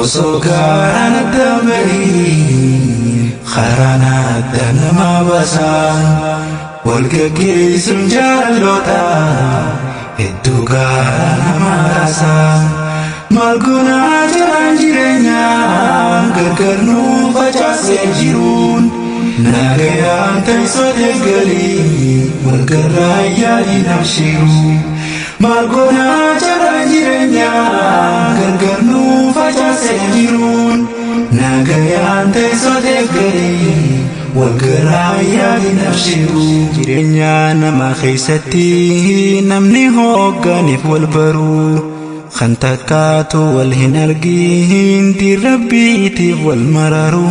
Osoo gaaraan adda bahin karaan adda nama baasaa. Wal gaggeessuun jaalaloota hedduu gaara nama raasaa. Maal goonaa jiraan jireenyaa gargar nu facaasee jiruun. Nagayaan teessoo deeggarii wal garraa yaadiin abshiiru. Maal goonaa jiraan jireenyaa gargar nu facaasee jiruun. Nagayaan teessoo deeggarii wal garraa yaadiin abshiiru. Jireenya namaa keessatti namni hoogganiif wal baru. Kan takkaatu wal hin argin rabbiitiif wal mararu.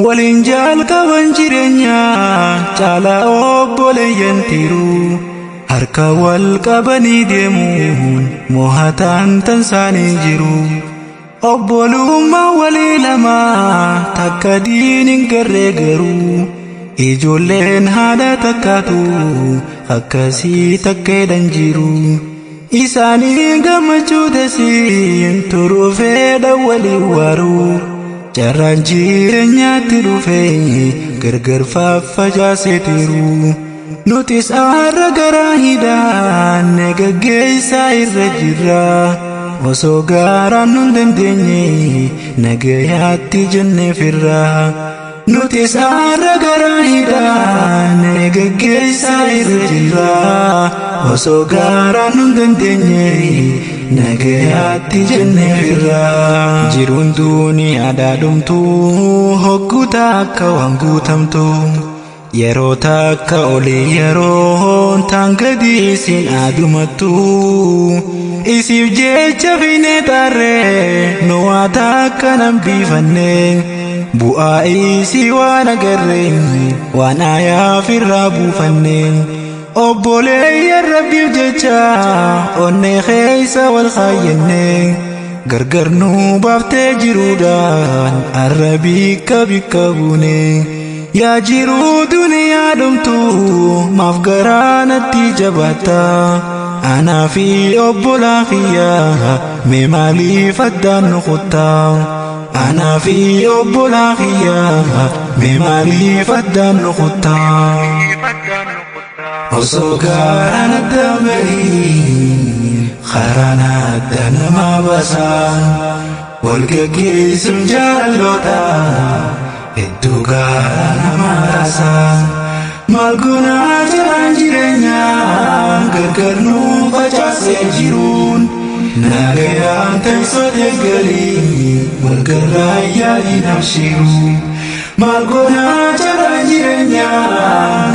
Waliin jalqaban jireenya caalaa obboleeyyan tiru. Harka wal qabanii deemuun mo'ataan tansaanii jiru. Obbolummaa walii lamaa takka diin hin garree garuu. Ijoolleen haadha takkaatu akkasii takkeedhan jiru. Isaanii gammachuu tesiin turuu fedha walii waaruu. Carraan jireenyaatti dhufe gargar faffacaaseetiru. Nutis har'a garaa hidhaan gaggeessaa irra jirra. Osoo gaaraan nun dandeenye nagayaatti jenneefirra. Nutis har'a garaa hidhaan gaggeessaa irra jirra. Osoo gaaraan nun dandeenye nagayaatti jenneefirra. Jiruun duuniyaadhaa dhumtu hogguu takka waan guutamtu. Yeroo takka olii yeroo taan gadi isin adumattu. Isiif jecha fiinee xaarree nu waa takka nan biifanne. Bu'aa isii waan agarre waan ayaaf irraa buufanne. Obboleeyyan rabbiif jecha onnee keessa wal kaayyenne. Gargar nu baaftee jiruudhaan arra bikka bikka buune. Yaa jiruu duniyaa dhumtu maaf garaa natti jabaatta. Anaa fi obbolaa kiyyaa mee maaliif addaan nu kuttaa? Anaa fi obbolaa kiyyaa mee maaliif addaan nu kuttaa? Osoo gaaraan adda bahin karaan adda nama baasaa. Wal gaggeessuun jaalaloota hedduu gaara nama raasaa. Maal goonaa jiraan jireenyaa gargar nu facaasee jiruun. Nagayaan teessoo deeggarii wal garraa yaadiin abshiiru. Maal goonaa jiraan jireenyaa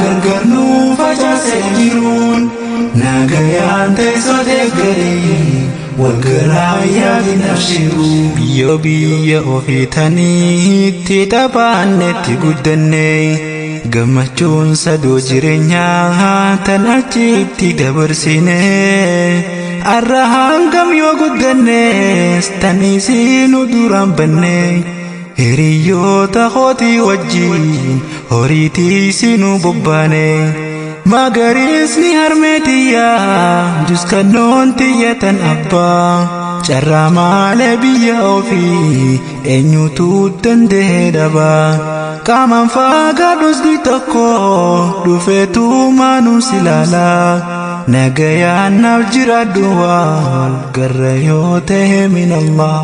gargar nu facaasee jiruun. Nagayaan teessoo deeggarii wal garraa yaadiin abshiiru. Biyyoo biyya ofii taniitti taphaannetti guddanne. Gammachuun sadoo jireenyaa tan achitti dabarsine. Arra hangam yoo guddannes tan isiinu duraan banne. Hiriyoota kootii wajjin horiitii isinuu bobbaane. Magariisni harmee tiyyaa juskannoon tiyya tan abbaa. Carraa maalee biyya ofii eenyutu danda'ee dhabaa. Qaamaan fagaadhus tokko dhufeetu maanuu si ilaala. Nagayaan naaf jiraadhu wal garra yoo ta'e min Allah.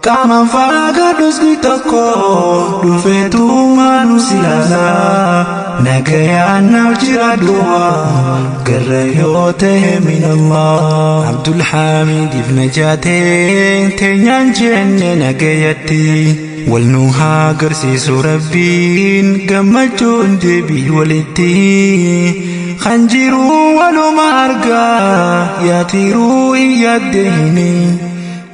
Qaamaan fagaadhus tokko dhufeetu maanuu si ilaala. Nagayaan naaf jiraadhu wal garra yoo ta'e min Allah. Abdul Hamidiif najaatee teenyaan jenne nagayatti. Wal nu haa agarsiisu rabbiin gammachuun deebii walitti. Kan jiru waluma argaa yaatiruu hin yaaddeeni.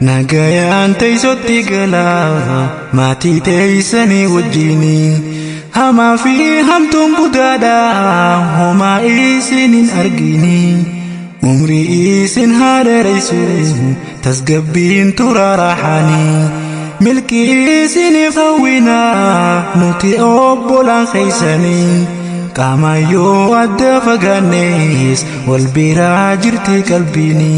Nagayaan teessotti galaa maatii teessanii wajjini. Hamaa fi hamtuun budaadha homaa isin hin argini. Umrii isin haa dheeressu tasgabbiin tura raaxanii. Milkii isiniif hawwinaa nuti obbolaan keessanii. Qaama yoo adda fagaannes wal biraa jirti qalbiini.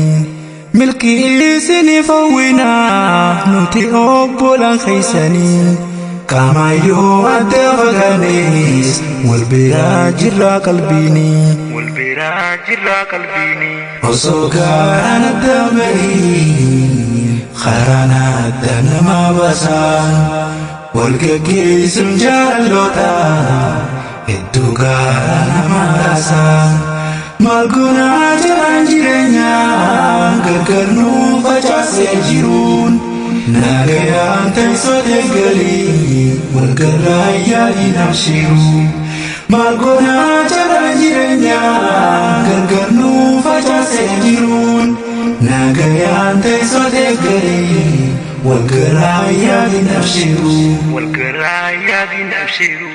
Milkii isiniif hawwinaa nuti obbolaan keessanii. Qaamaayyuu adda fagaanes wal biraa jirraa qalbiinii. Wal biraa jirraa qalbiinii. Osoo karaan adda bahin karaan adda nama baasaa. Wal gaggeessuun jaalaloota hedduu garaa nama raasaa. Maal goonaa jalaan jireenyaa gargar nu facaasee jiruun. Nagayaan teessoo deeggarii wal garraa yaadiin abshiiru. Maal goonaa jalaan jireenyaa gargar nu facaasee jiruun. Nagayaan teessoo deeggarii wal garraa yaadiin abshiiru. Wal garraa yaadiin abshiiru.